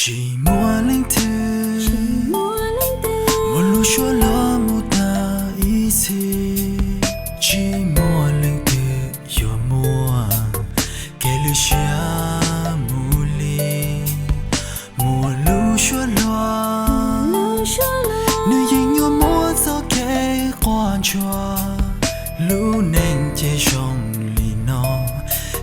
Tsis muaj leej twg muaj lub suab luag mus tag ib txhis. Tsis muaj leej twg yuav muaj kev lwj siab mus li. Muaj lub suab luag, nws yeej yuav muaj txoj kev quaj ntsuag. Lub neej ces zoo li no,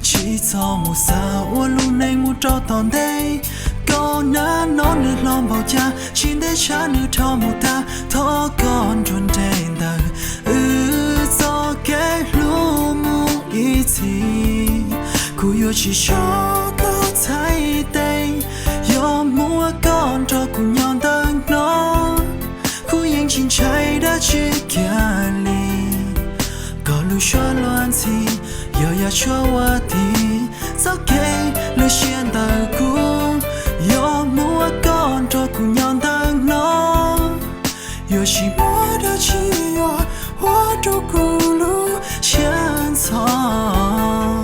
tsis txhob mus xav ua lub neej mus rau tom ntej. Koj nab no nws hlob npaum cas, tsis ntev tshav nws rho mus tag. Thov koj nrog nres ntawm wb txoj kev hlub mus ib txhis. Kuv yuav tsis so koj txhais tes, yog muaj koj nrog kuv nyob ntawm no. Kuv yeej tsis ntshai dab tsi kiag li. Koj lub suab luag ntxhi, yog yam suab ua tig txoj kev lwj siab ntawm kuv. Yog muaj koj nrog kuv nyob ntawm no, yuav tsis muaj dab tsi yuav ua rau kuv lub siab ntxhov.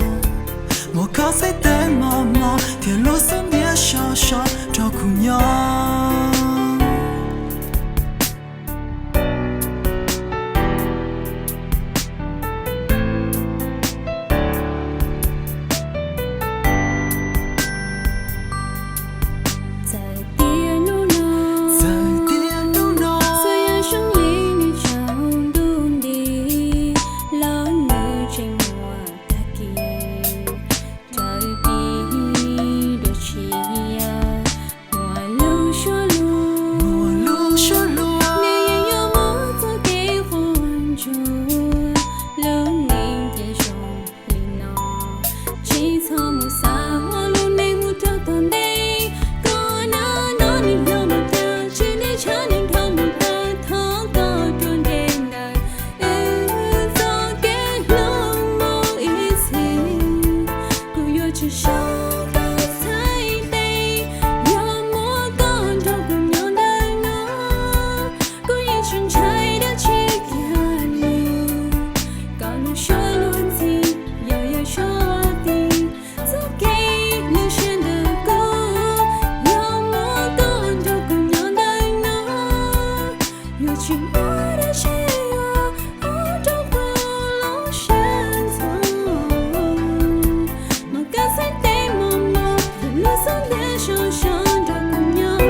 Muab koj txhais tes mos mos thiab lub xub ntiag so so nrog kuv nyob. Txawm tias hnub no, txawm tias hnub no, txawm yog zoo li nws tsaus ntuj nti, los nws tseem muaj tag kis raws pib dua tshiab. Muaj lub suab luag, muaj lub suab luag, nws yeej yuav muaj txoj kev quaj ntsuag. Lub neej ces zoo li no, tsis txhob mus xav ua lub neej mus rau tom ntej. Koj nab no nws hlob mus tag, tsis ntev tshav nws rho mus tag. Thov koj nrog nres ntawm wb txoj kev hlub mus ib txhis. Kuv yuav tsis so koj txhais tes, yog muaj koj nrog kuv nyob ntawm no. Kuv yeej tsis ntshai dab tsi kiag li. Koj lub suab luag ntxhi, yog yam suab ua tig txoj kev lwj siab ntawm kuv. Yog muaj koj nrog kuv nyob ntawm no, yuav tsis muaj dab tsi yuav ua rau kuv lub siab ntxhov. Muab koj txhais tes mos mos, lub xub ntiag so so nrog kuv nyob.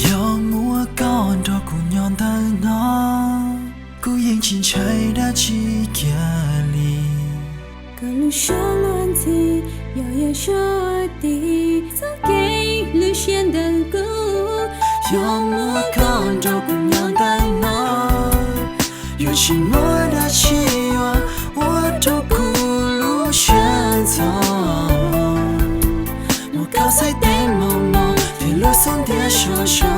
Yog muaj koj nrog kuv nyob ntawm no, kuv yeej tsis ntshai dab tsi kiag li. Koj lub suab luag ntxhi, yog yam suab ua tig txoj kev lwj siab ntawm kuv. Yog muaj koj nrog kuv nyob ntawm no, yuav tsis muaj dab tsi yuav ua rau kuv lub siab ntxhov. Muab koj txhais tes mos mos, thiab lub xub ntiag so so